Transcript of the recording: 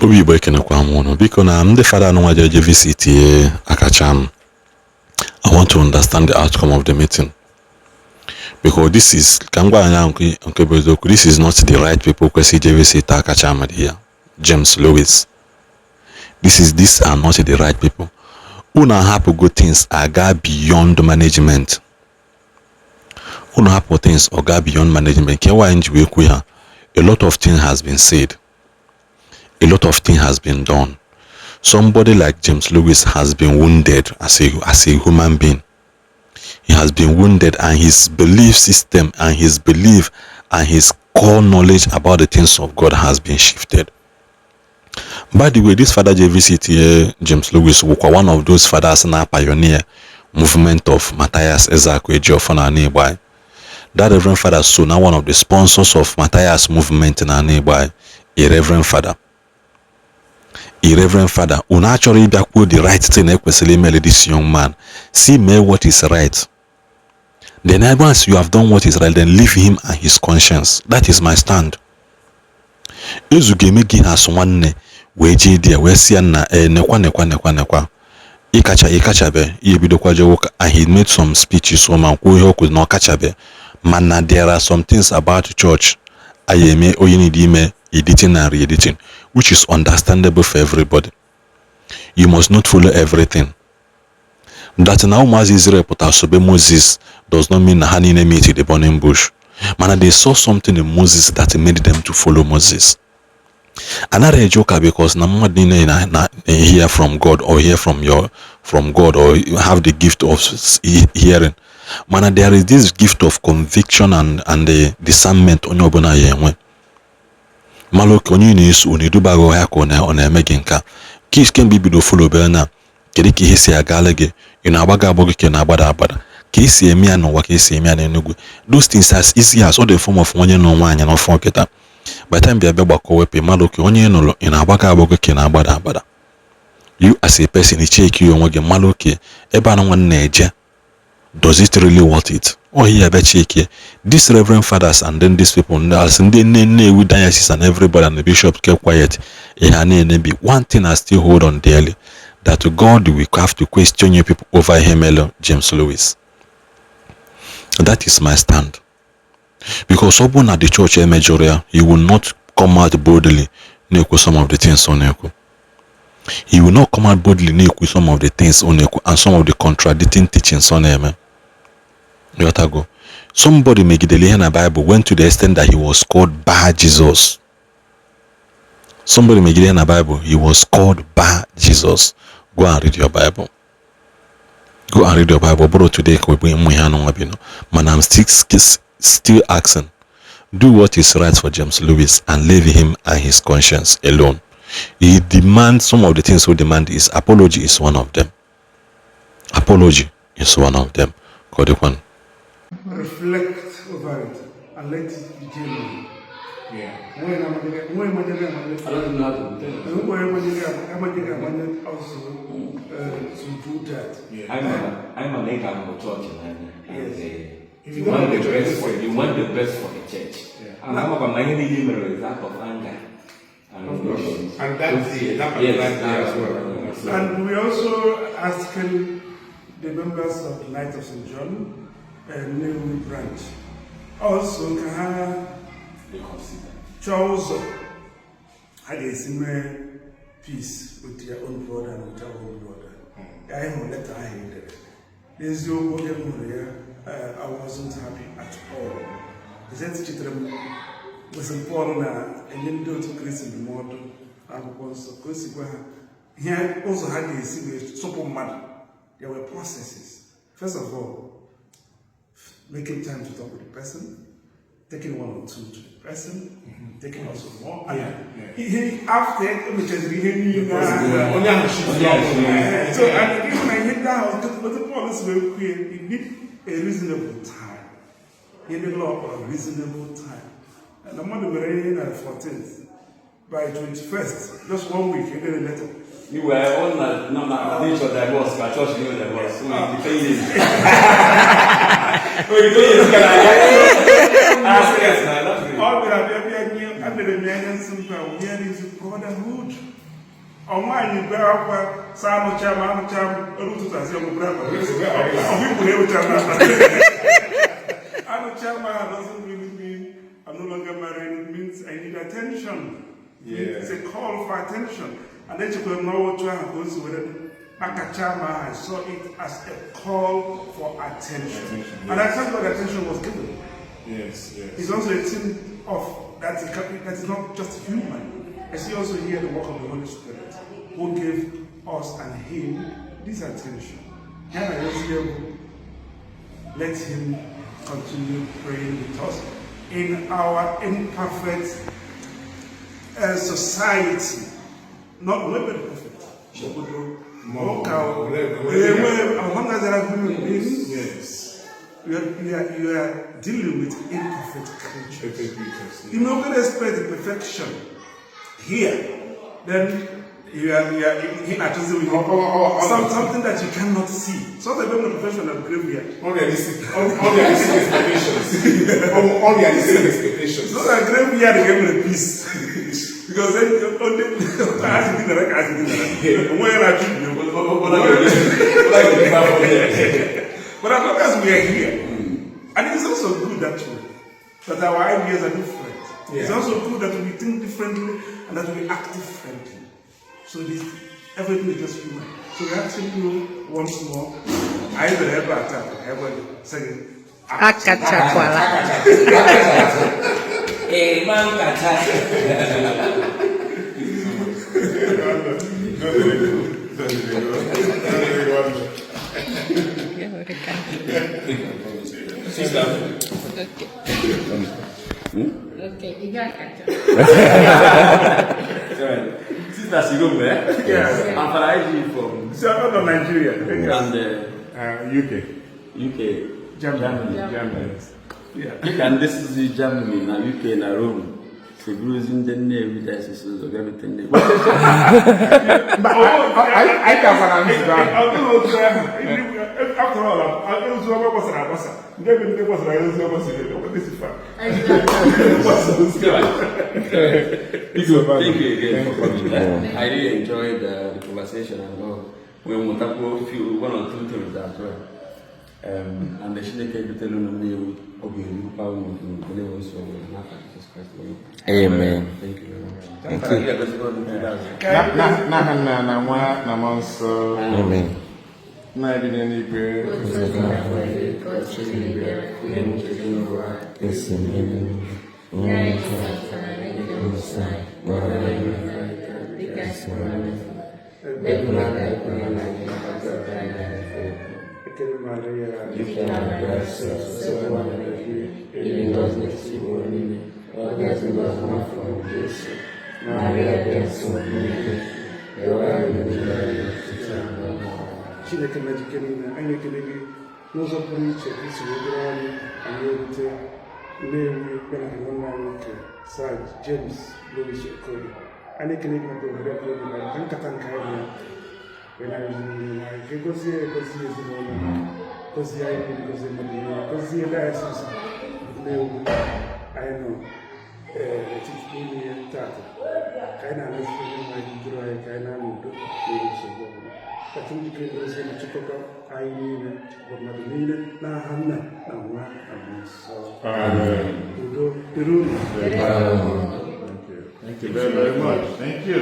Igbo bụ Igbo, ekenekwa m ụnụ. Biko, na ndị fada anụnwa je visit Akacham, I want to understand the outcome of the meeting, because this is, ka m gwa anya nke bụ eziokwu, this is not the right people kwesịrị ije visit Akacham dị ya, James Lewis. This is, these are not the right people. Unu ahapụgo things aga beyond management. Unu hapụ things ọ gaa beyond management. Nke nwaanyị ji wee kwu ya, a lot of things has been said, a lot of things has been done. Somebody like James Lewis has been wounded as a human being. He has been wounded, and his belief system and his belief and his core knowledge about the things of God has been shifted. By the way, this father JVC here, James Lewis, wụkwa one of those fathers na pioneer movement of Matthias Ezeaku Ejiofor na Igbo anyị. That reverend father, so now one of the sponsors of Matthias movement na Igbo anyị, a reverend father, a reverend father. Unu achọrọ ịbịa kwuo the right thing ekwesịrị imele this young man. See, mee what is right. Then once you have done what is right, then leave him and his conscience. That is my stand. Ezu ga-eme gị asụ nwanne wee jee dị ya wee sị ya na e nekwa nekwa nekwa nekwa ịkacha ịkachabe ihe bidokwa jewe ụka. And he made some speeches ma kwuo ihe o kwuru na ọ kachabe, mana there are some things about church anyị eme onye need ime editing and re-editing, which is understandable for everybody. You must not follow everything. That na ụmụazị Israel pụtara sobe Moses does not mean na ha niile meet the burning bush, mana they saw something in Moses that made them to follow Moses. Anaghị eje ụka because na mmadụ niile na hear from God or hear from God or have the gift of hearing, mana there is this gift of conviction and the discernment onye ọbụla ya enwe mara oke onye ị na-eso ọ na-eduba gị ọhịa ka ọ na-eme gị nka ka kemgbe ibido follow bere na kedu ka ihe si agala gị, ị na-agbago agbagọ ka ị na-agbada agbada, ka esi eme ya n'ụwa, ka esi eme ya n'Enugu. Those things, as easy as all the form of onye nụ nwaanyị n'ọfọ kịta, by the time bịa bịa gbakọ wepụ mmadụ oke onye ị nụrụ, ị na-agbago agbagọ ka ị na-agbada agbada. You as a person, icheki onwe gị mmadụ oke ebe a na nwanne na-eje, does it really worth it? Ọ ihe ebe cheke these reverend fathers and then these people as ndị nne Nnewi diocese and everybody and the bishop kept quiet. Ihe a na-enebi, one thing I still hold on dearly, that God will have to question you people over ihe mere James Lewis. That is my stand, because ọ bụrụ na the church emejọrọ ya, he will not come out boldly na-ekwu some of the things ọ na-ekwu. He will not come out boldly na-ekwu some of the things ọ na-ekwu and some of the contradicting teachings ọ na-eme. Ịghọtago? Somebody megidere ihe na Bible went to the extent that he was called Bar Jesus. Somebody megidere ihe na Bible, he was called Bar Jesus. Go and read your Bible, go and read your Bible. Bụrụ today ka we ụmụ ihe anụ nwa bi nọ, mana I'm still asking, do what is right for James Lewis and leave him and his conscience alone. He demands some of the things he demand is apology is one of them. Apology is one of them. Ka ọ dịkwanụ. Reflect over it and let it be genuine. Nwee manyere amanye. I don't know how to tell. Nwee manyere amanye amanye also to do that. I'm a nigga from church and Yes. If you you want don't the have the best for you want the best for the church. And I'm about my is out of anger. And Of course. And that's the, that Yes, particular day as well. And we also asking the members of the Knight of St. John, Nnewi branch, also ka ha They consider. Chọọ ụzọ ha ga-esi mee peace with their own brother and with their own brother. Anyị hụrụ leta ahụ e dere. N'eziokwu, oge m hụrụ ya, I wasn't happy at all. Eze chetara m mgbe St. Paul na-enye ndị otu Kristi ndụmọdụ n'akwụkwọ nsọ ka o si gwa ha ihe ụzọ ha ga-esi wee chụpụ mmadụ. There were processes. First of all, making time to talk with the person, taking one or two to the person, taking also more. And ihe after emechaziri ihe niile ahụ. Onye ahụ shi Onye ahụ shi. So and even na ihe ndị ahụ otu Paul si wee kwue, you need a reasonable time. Ihe ndị law kpọrọ reasonable time. Na mmadụ mere ihe na 14th, by 21st, just one week, you get a letter. You were on na no na nature divorce ka church new divorce. So you pay years. Oh, you pay years ka na. Ah, yes, na that's Ọ bịara bịa bịa nye a. Elere m ya anya nsị mba, where is brotherhood? Ọ nwaanyị bee akwa sa anụcha m anụcha m elu ụtụtụ asị ọgwụ ọgwụ ikwu na-ewucha m anụcha m ahụ doesn't really mean I'm no longer married. It means I need attention. It's a call for attention. And echekwara m n'ọwa otu ahụ ka o si were akacha m ahụ. I saw it as a call for attention. And I thank God attention was given. It's also a thing of that is not just human. I see also here the work of the Holy Spirit, who gave us and him this attention. Here I just here, let him continue praying with us in our imperfect society. Not we're perfect. Okay. As long as there are human beings, you are dealing with imperfect creatures. Perfect creatures. You no going to expect perfection here, then you are he actually something that you cannot see. Something about the perfection of graveyard. Unrealistic expectations. Unrealistic expectations. It's not a graveyard give me peace. Because then only as you where are you? But as long as we are here, and it's also good actually that our ideas are different. It's also good that we think differently and that we act differently. So this everything is just human. So we asking you once more. I will ever attack, ever say Akachakwala. Ee, ma nkacha. No, no, no, no, no, no. Ya, mereka. Sister. Oke. Oke, ihe akacha. Sorry. Sister Sigombe, eh? Yes. I'm Faraji from So I'm from Nigeria. and UK. UK. Germany. Germany. Yeah. Dịka ndị sizi Germany na UK na Rome si bụrụzi ndị Nnewi diocese ụzọ bịa bute Nnewi. Mba, anyị gakwara nzukọ ahụ. Ọ dịghị otu ahụ. After all, ozi ọma gbasara agbasa. Ndị ebe ndị gbasara ozi ọma siri ebe, this is fine. Thank you again for coming. Eh? I really enjoyed the conversation and all. We mụtakwuo few one or two things as well. And the Chineke ebutela unu Nnewi, ọ ga-erukwa unu nke na-enwe nsogbu n'afa Jizọs Kraịst onye nwe. Amen. Thank you very much. Thank you. N'aha Nna na Nwa na Mmụọ Nsọ. Amen. Nna anyị bi n'eluigwe. Esi mmiri. Nye anyị tata nke nsọ, gbaghara anyị dịka anyị si gbaghara. Ekwela ka anyị kwenye na gị zọpụta anyị n'ajọ. Ekele Maria. Jupụtara na grasia, Osebụrụwa nọnyere gị, ịdị ngọzi n'etiti ụmụ niile, ọ gọzi ngọzi n'afọ Jesu. Maria dị nsọ, nne nke Chukwu, rịọrọ anyị ndị mmehie site na Chineke na jike niile, anyị ekele gị n'ụzọ pụrụ iche ka isi wee dịrị anyị anyị erute Nnewi bịa na nwanne anyị nwoke Sir James Louis Okoye. Anyị ekele gị maka ohere ọbụla oge anyị ka nkata nke anyị ya wee na-arụzi n'ihu anyị ka egozie egozie ezinụlọ, gozie anyị niile, gozie mmadụ niile, gozie diocese Nnewi anyị nọ ee n'etiti n'ime ya tata, ka anyị na-arụzi ihe nwa anyị duru anyị ka anyị na-anọ udo na nsogbu ọbụla ka njikere gozie na chịkọta anyị niile bụ mmadụ niile n'aha Nna na Nwa na Mmụọ Nsọ. Amen. Udo dịrị unu. Thank you. Thank you very, very much. Thank you.